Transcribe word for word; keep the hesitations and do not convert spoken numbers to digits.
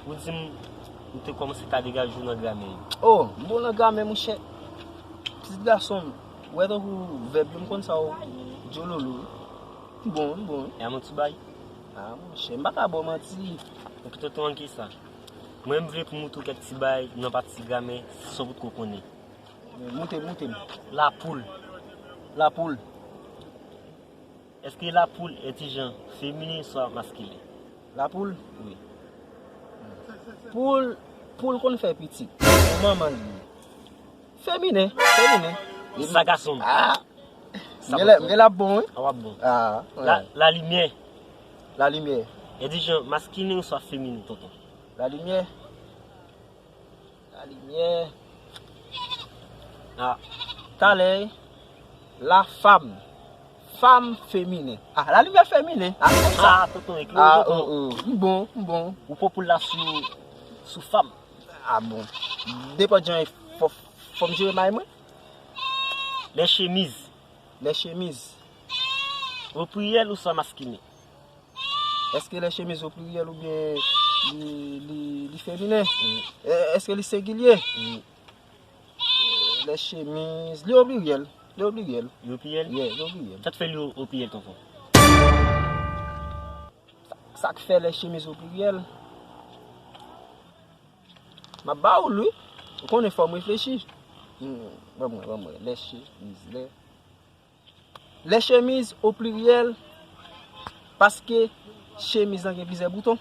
Ou di m ou te kòmanse ka degaje w nan gramè yo. Oh, m bon nan gramè, monchè. Pitit gason, ou wè tankou vèb yo, m konn sa w djololo. M bon, m bon. E a m yon ti bay. Ah, monchè, m pa ka ba w manti. Oke, tonton, ann ki sa? Mwen, m vle pou m montre w kèk ti bay nan pati gramè, san w potko konnen. Montre, montre m. Lapoul. Lapoul. Èske lapoul e ti jan feminen oswa maskilen? Lapoul? Wi. Poul, poul konn fè pitit. Pou manman li ye. Feminen, feminen. Sa gason m. Ah! Sa m gen lè, m gen lè ap bon, wi. A w ap bon. Ah, la, wi. Lalimyè. Lalimyè. E ti jan maskilen oswa feminen, tonton? Lalimyè. Lalimyè. Ah. Talè, lafam. Fam feminen. Ah, lalimyè feminen. Ah, konsa. Ah, tonton, eklere, ah, tonton. Oh, oh. M bon, m bon. Ou pran poul la sou, sou fam. Ah, bon. Depann jan e fò, fò m jere may mwen. Lè chemiz. Lè chemiz. O pliriyèl oswa maskilen? Èske lè chemiz o pliriyèl oubyen li, li, li feminen? Wi. E, èske li sengilye? Wi. Lè chemiz, li o pliriyèl. Li o pliriyèl. Li o pliriyèl? Yeah, li o pliriyèl. Sa k fè li o, o pliriyèl, tonton? Sa, sa k fè lè chemiz o pliriyèl? M ap ba ou l, wi. Ou konnen fò m reflechi. Hmm, ban mwen, ban mwen. Lè chemiz, lè Lè chemiz o pliriyèl, paske chemiz lan gen plizyè bouton.